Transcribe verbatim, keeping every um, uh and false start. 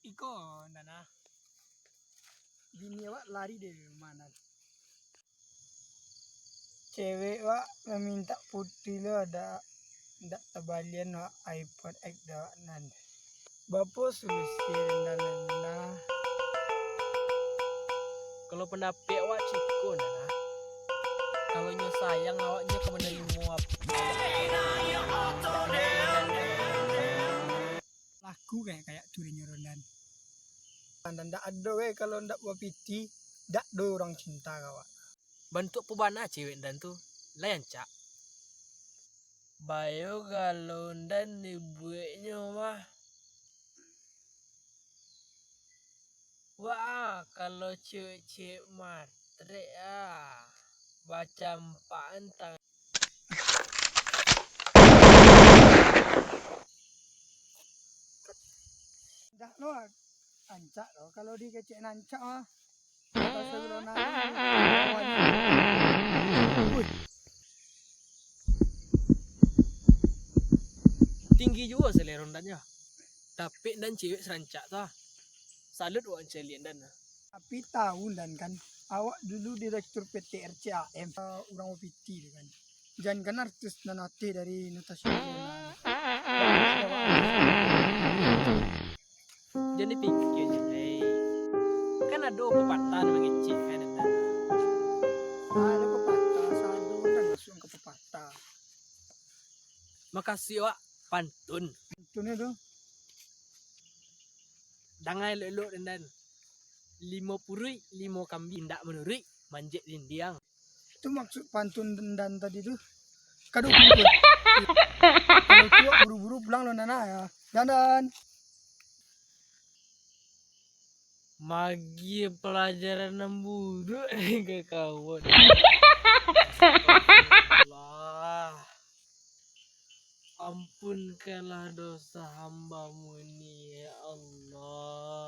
Iko, Nana. Bini awak lari dari rumah, Nan. Cewek wak mamintak puti lo, dak, dak tabalian wak iPhone X dek awak, Nan. Bapo solusi, Nan, Nan? Kalau pandapek awak ciko, Nan, ah. Kalau nyo sayang, awak nyo ka manarimo apo? Laku kayak-kayak tu deh nyo, Rondan. Rondan dak ado weh, kalau ndak bapiti, dak ado urang cinta ka awak. Bantuak apo bana cewek Ndan tu? Lai rancak. Bayo galo Ndan dibueknyo mah. Wah, kalau cewek-cewek matrek ah, bacampakan tangan. Dak lo, rancak lo. Kalau dikecek rancak ah. Astagfirullahaladzim. Wih. Tinggi juo salero Ndan yo. Tapi Ndan cewek sarancak tu ah. Salut wak mancaliak Ndan. Tapi tahu Ndan kan, awak dulu direktur P T R C A M, eh, urang bapiti tu kan. Jangankan artis nan ateh dari Natasha Wilona. Jan dipikia, Jun, ai. Kan ado pepatah nan mangecek, kan, Ndan. Ah, ado pepatah, sado Ndan masuak ka pepatah. Makasih, wak. Pantun. Pantunnyo tu. Danga elok-elok, Ndan. Limo puruik, limo kambiang, indak manuruik, manjek dindiang. Itu maksud pantun Ndan tadi tu. Kaduh, pantun. Kalau tu, buru-buru pulang lo, Nana, ya. Dandan. Magiah palajaran nan buruak ka kawan. Allah. Ampunkanlah dosa hamba-Mu ni, ya Allah.